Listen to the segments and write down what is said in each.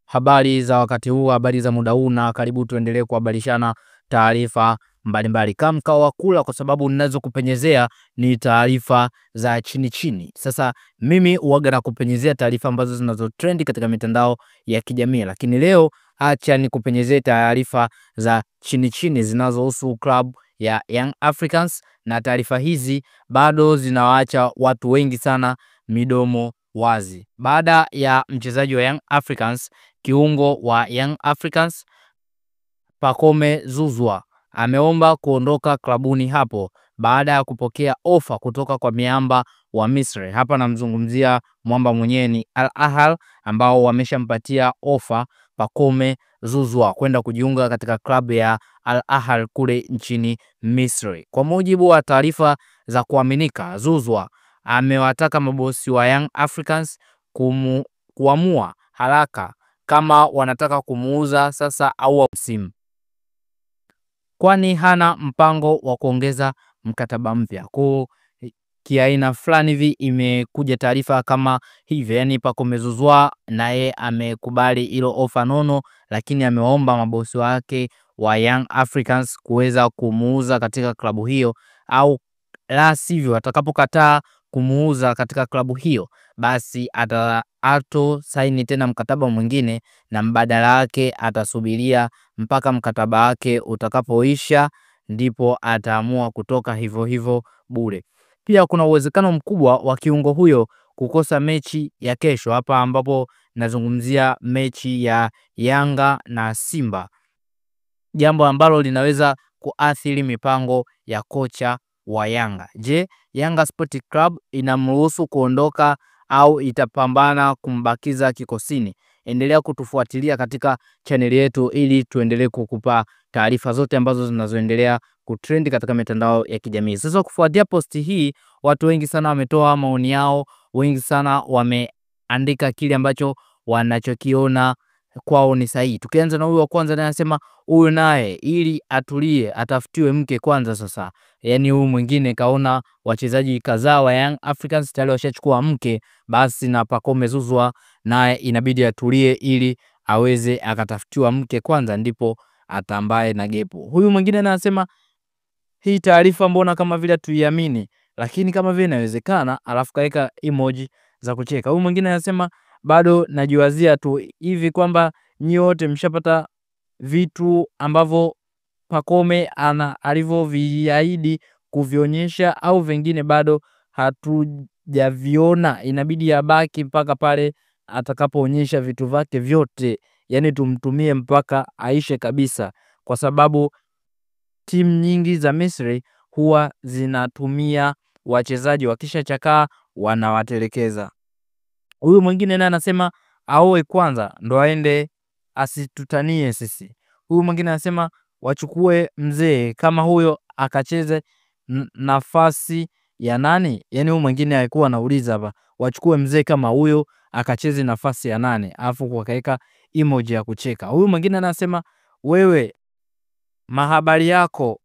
Habari za wakati huu, habari za muda huu, na karibu tuendelee kuhabarishana taarifa mbalimbali. Kama mkao wa kula, kwa sababu ninazokupenyezea ni taarifa za chini chini. Sasa mimi huaga na kupenyezea taarifa ambazo zinazo trend katika mitandao ya kijamii, lakini leo acha nikupenyezee taarifa za chini chini zinazohusu club ya Young Africans, na taarifa hizi bado zinawaacha watu wengi sana midomo wazi. Baada ya mchezaji wa Young Africans, kiungo wa Young Africans Pacome Zouzoua ameomba kuondoka klabuni hapo baada ya kupokea ofa kutoka kwa miamba wa Misri. Hapa namzungumzia mwamba mwenyewe ni Al Ahly, ambao wameshampatia ofa Pacome Zouzoua kwenda kujiunga katika klabu ya Al Ahly kule nchini Misri. Kwa mujibu wa taarifa za kuaminika, Zouzoua amewataka mabosi wa Young Africans kuamua haraka kama wanataka kumuuza sasa au msimu, kwani hana mpango wa kuongeza mkataba mpya. Kwa kiaina fulani hivi imekuja taarifa kama hivi, yani Pacome Zouzoua naye amekubali hilo ofa nono, lakini amewaomba mabosi wake wa Young Africans kuweza kumuuza katika klabu hiyo, au la sivyo atakapokataa kumuuza katika klabu hiyo basi ato saini tena mkataba mwingine, na mbadala wake atasubiria mpaka mkataba wake utakapoisha ndipo ataamua kutoka hivyo hivyo bure. Pia kuna uwezekano mkubwa wa kiungo huyo kukosa mechi ya kesho, hapa ambapo nazungumzia mechi ya Yanga na Simba, jambo ambalo linaweza kuathiri mipango ya kocha wa Yanga. Je, Yanga Sport Club inamruhusu kuondoka au itapambana kumbakiza kikosini? Endelea kutufuatilia katika chaneli yetu ili tuendelee kukupa taarifa zote ambazo zinazoendelea kutrend katika mitandao ya kijamii. Sasa kufuatia posti hii, watu wengi sana wametoa maoni yao, wengi sana wameandika kile ambacho wanachokiona kwao ni sahihi. Tukianza na huyu wa kwanza, naye anasema huyu naye ili atulie atafutiwe mke kwanza sasa. Yani huyu mwingine kaona wachezaji kadhaa wa Young Africans tayari washachukua mke, basi na Pacome Zouzoua naye inabidi atulie ili aweze akatafutiwa mke kwanza ndipo atambaye na gepo. Huyu mwingine naye anasema hii taarifa mbona kama vile tuiamini, lakini kama vile inawezekana, alafu kaeka emoji za kucheka. Huyu mwingine anasema bado najiwazia tu hivi kwamba nyi wote mshapata vitu ambavyo Pacome ana alivyoviahidi kuvionyesha au vingine bado hatujaviona, inabidi abaki mpaka pale atakapoonyesha vitu vyake vyote, yani tumtumie mpaka aishe kabisa, kwa sababu timu nyingi za Misri huwa zinatumia wachezaji wakishachakaa wanawatelekeza. Huyu mwingine naye anasema aoe kwanza ndo aende, asitutanie sisi. Huyu mwingine anasema wachukue mzee kama huyo akacheze nafasi ya nani? Yani huyu mwingine alikuwa anauliza hapa, wachukue mzee kama huyo akacheze nafasi ya nani? Alafu wakaweka emoji ya kucheka. Huyu mwingine anasema wewe mahabari yako,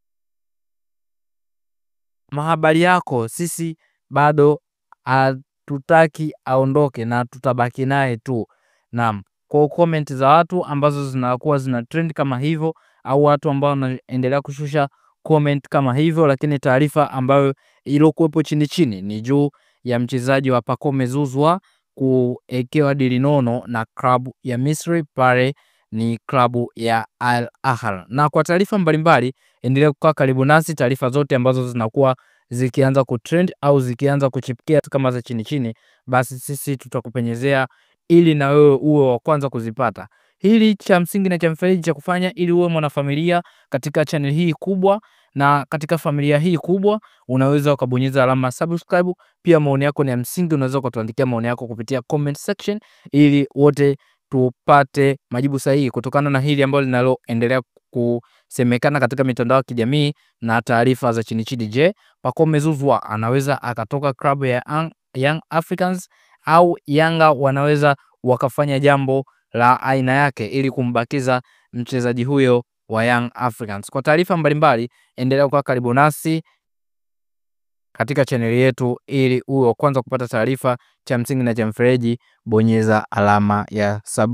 mahabari yako sisi bado hatutaki aondoke na tutabaki naye tu. Naam, kwa comment za watu ambazo zinakuwa zina trend kama hivyo, au watu ambao wanaendelea kushusha comment kama hivyo, lakini taarifa ambayo iliyokuwepo chini chini ni juu ya mchezaji wa Pacome Zouzoua kuekewa dili nono na klabu ya Misri, pale ni klabu ya Al Ahly. Na kwa taarifa mbalimbali endelea kukaa karibu nasi, taarifa zote ambazo zinakuwa zikianza kutrend au zikianza kuchipukia kama za chini chini, basi sisi tutakupenyezea ili na wewe uwe wa kwanza kuzipata. Hili cha msingi na cha mfereji cha kufanya ili uwe mwanafamilia katika channel hii kubwa, na katika familia hii kubwa unaweza ukabonyeza alama subscribe. Pia maoni yako ni ya msingi, unaweza ukatuandikia maoni yako kupitia comment section ili wote tupate majibu sahihi kutokana na hili ambalo linaloendelea kusemekana katika mitandao ya kijamii na taarifa za chini chini. Je, Pacome Zouzoua anaweza akatoka klabu ya Young Africans au Yanga wanaweza wakafanya jambo la aina yake ili kumbakiza mchezaji huyo wa Young Africans? Kwa taarifa mbalimbali endelea kuwa karibu nasi katika chaneli yetu ili uwe wa kwanza kupata taarifa. Cha msingi na cha mfereji, bonyeza alama ya subscribe.